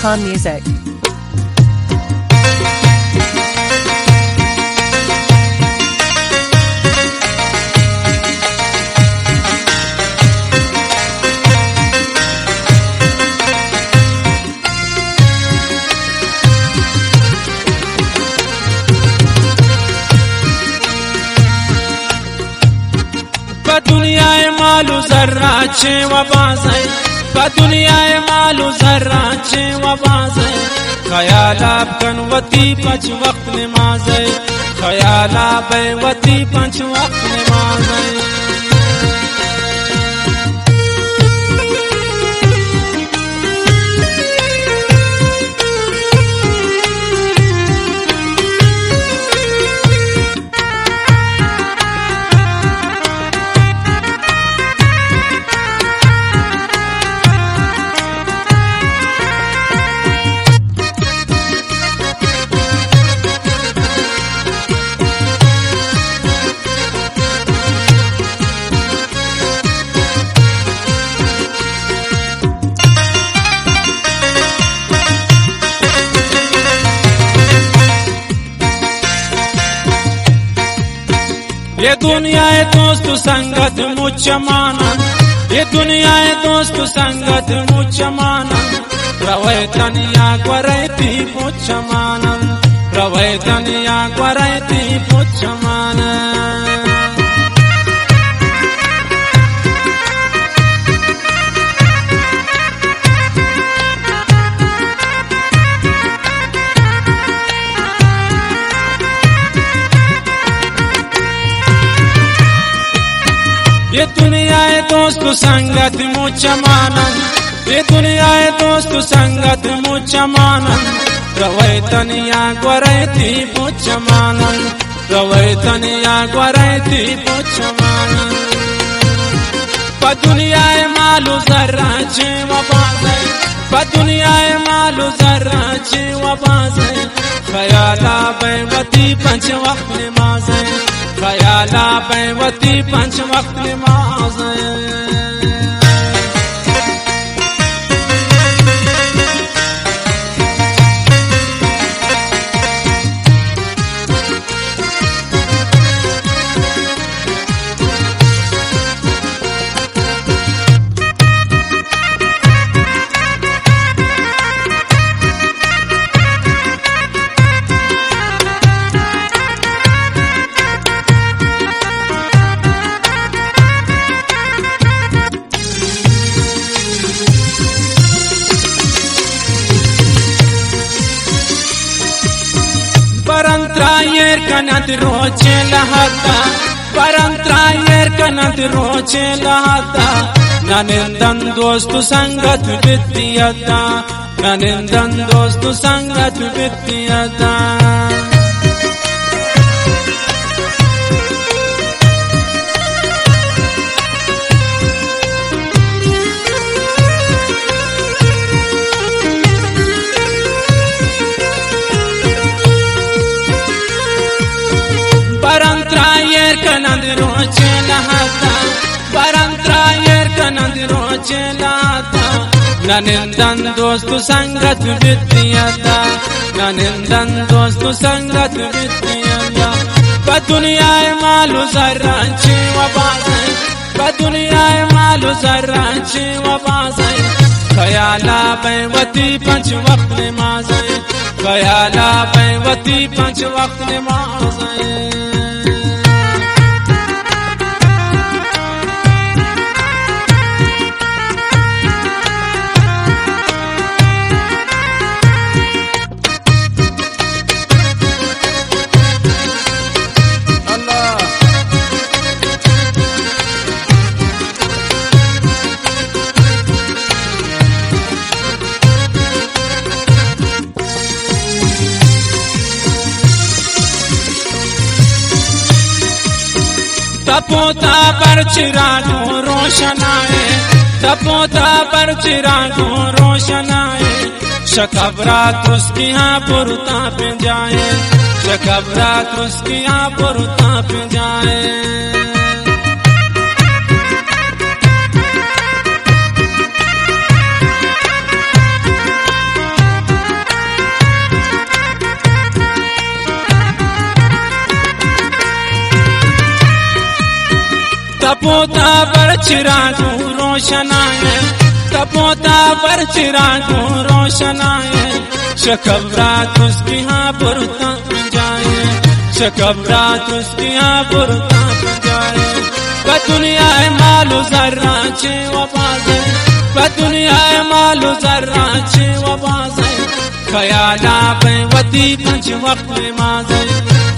Music. پہ دنیا ءِ مال ءُ زر ءَ چے وبازئے، پہ دنیا ءِ مال ءُ زر ءَ چے وبازئے، خیال ءَ بکن وتی پنچ وقت نمازئے، خیال ءَ بئے وتی پنچ وقت نمازئے۔ اے دنیا ءِ دوست ءُ سنگت مچ مان انت، اے دنیا ءِ دوست ءُ سنگت مچ مان انت، روئے تنیا گورئے تئی پچ مان انت، روئے تنیا گورئے تئی پچ مان انت۔ اے دنیا ءِ دوست ءُ سنگت مچ مان انت، اے دنیا ءِ دوست ءُ سنگت مچ مان انت، روئے تنیا گورئے تئی پچ مان انت، روئے تنیا گورئے تئی پچ مان انت۔ پہ دنیا ءِ مال ءُ زر ءَ چے وبازئے، پہ دنیا ءِ مال ءُ زر ءَ چے وبازئے، خیال ءَ بئے وتی پنچ وقت نمازئے، خیال ءَ بئے وتی پنچ وقت نمازئے۔ برن ترا ایر کننت روچیں لہتا، برن ترا ایر کننت روچیں لہتا، نہ نندن دوست ءُ سنگت بیتی اتا، نہ نندن دوست ءُ سنگت بیتی اتا۔ برن ترا ایر کننت روچیں لہتا، برن ترا ایر کننت روچیں لہتا، نہ نندن دوست ءُ سنگت بیتی اتا، نہ نندن دوست ءُ سنگت بیتی اتا۔ پہ دنیا ءِ مال ءُ زر ءَ چے وبازئے، پہ دنیا ءِ مال ءُ زر ءَ چے وبازئے، خیال ءَ بئے وتی پنچ وقت نمازئے، خیال ءَ بئے وتی پنچ وقت نمازئے۔ تپوتا پر چراغوں روشنائے، تپوتا پر چراغوں روشنائے، شکبرا ترسکیاں پرتا پہ جائے، شکبرا ترسکیاں پرتا پہ جائے۔ تپوتا بر چراگوں روشنائیں، تپوتا بر چراگوں روشنائیں، شکبرا تسکیاں برتاں جائیں، شکبرا تسکیاں برتاں جائیں۔ پہ دنیا ءِ مال و زراں چے و بازیں، پہ دنیا ءِ مال و زراں چے و بازیں۔ خیالا بئے وتی پنچ وقت نمازیں،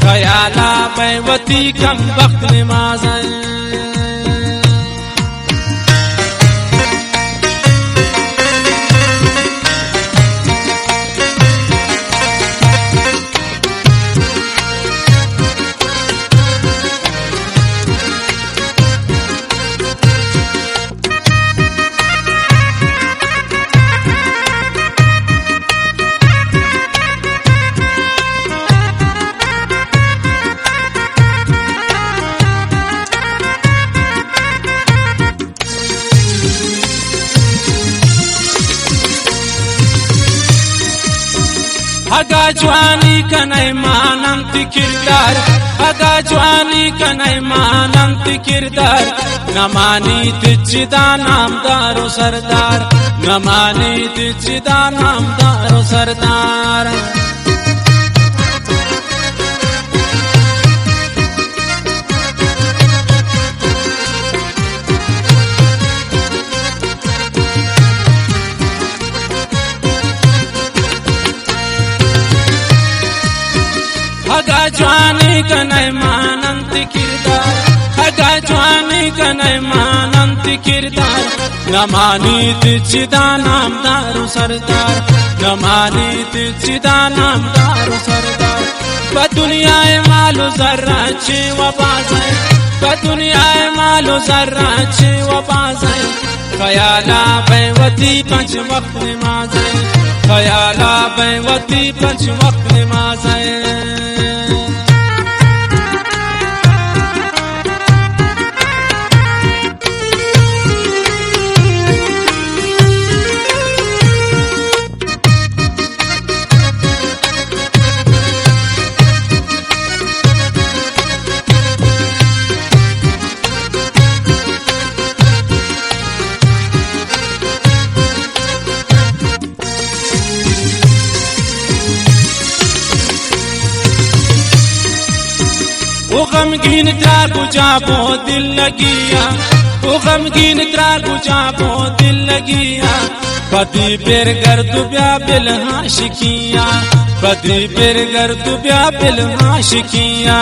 خیالا بئے وتی کم وقت نمازیں۔ اگا جوانی کنئے ماننت کردار، اگا جوانی کنئے ماننت کردار، نمانیت چدا نامدار و سردار، نمانیت چدا نامدار و سردار۔ اگا جوانی کنئے ماننت کردار، اگا جوانی کنئے ماننت کردار، نمانیت چدا نامدار و سردار، نمانیت چدا نامدار و سردار۔ پہ دنیا ءِ مال و زراں چے و بازیں، پہ دنیا ءِ مال و زراں چے و بازیں۔ خیالا بئے وتی پنچ وقت نمازیں، خیالا بئے وتی پنچ وقت نمازیں۔ او غمگین ترا کجا بو دل لگیا، او غمگین ترا کجا بو دل لگیا۔ پدی پر گرد بیا بل عاشقیا، پدی پر گرد بیا بل عاشقیا۔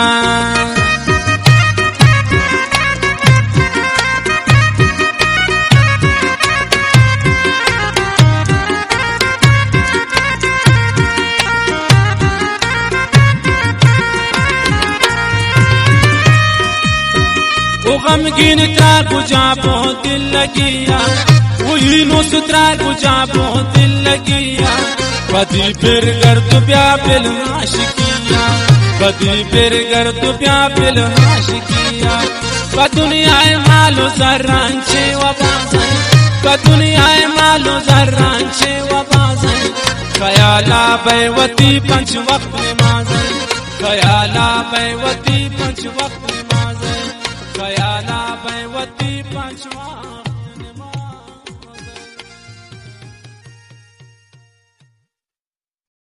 او غمگین ترا کجا بو دل لگیا، او یونس ترا کجا بو دل لگیا۔ پدی پر گرد بیا بل عاشقیا، پدی پر گرد بیا بل عاشقیا۔ پہ دنیا ءِ مال و زراں چے و بازیں، پہ دنیا ءِ مال و زراں چے و بازیں۔ خیالا بئے وتی پنچ وقت نمازیں، خیالا بئے وتی پنچ وقت نمازیں، خیالا بئے وتی پنچ وقت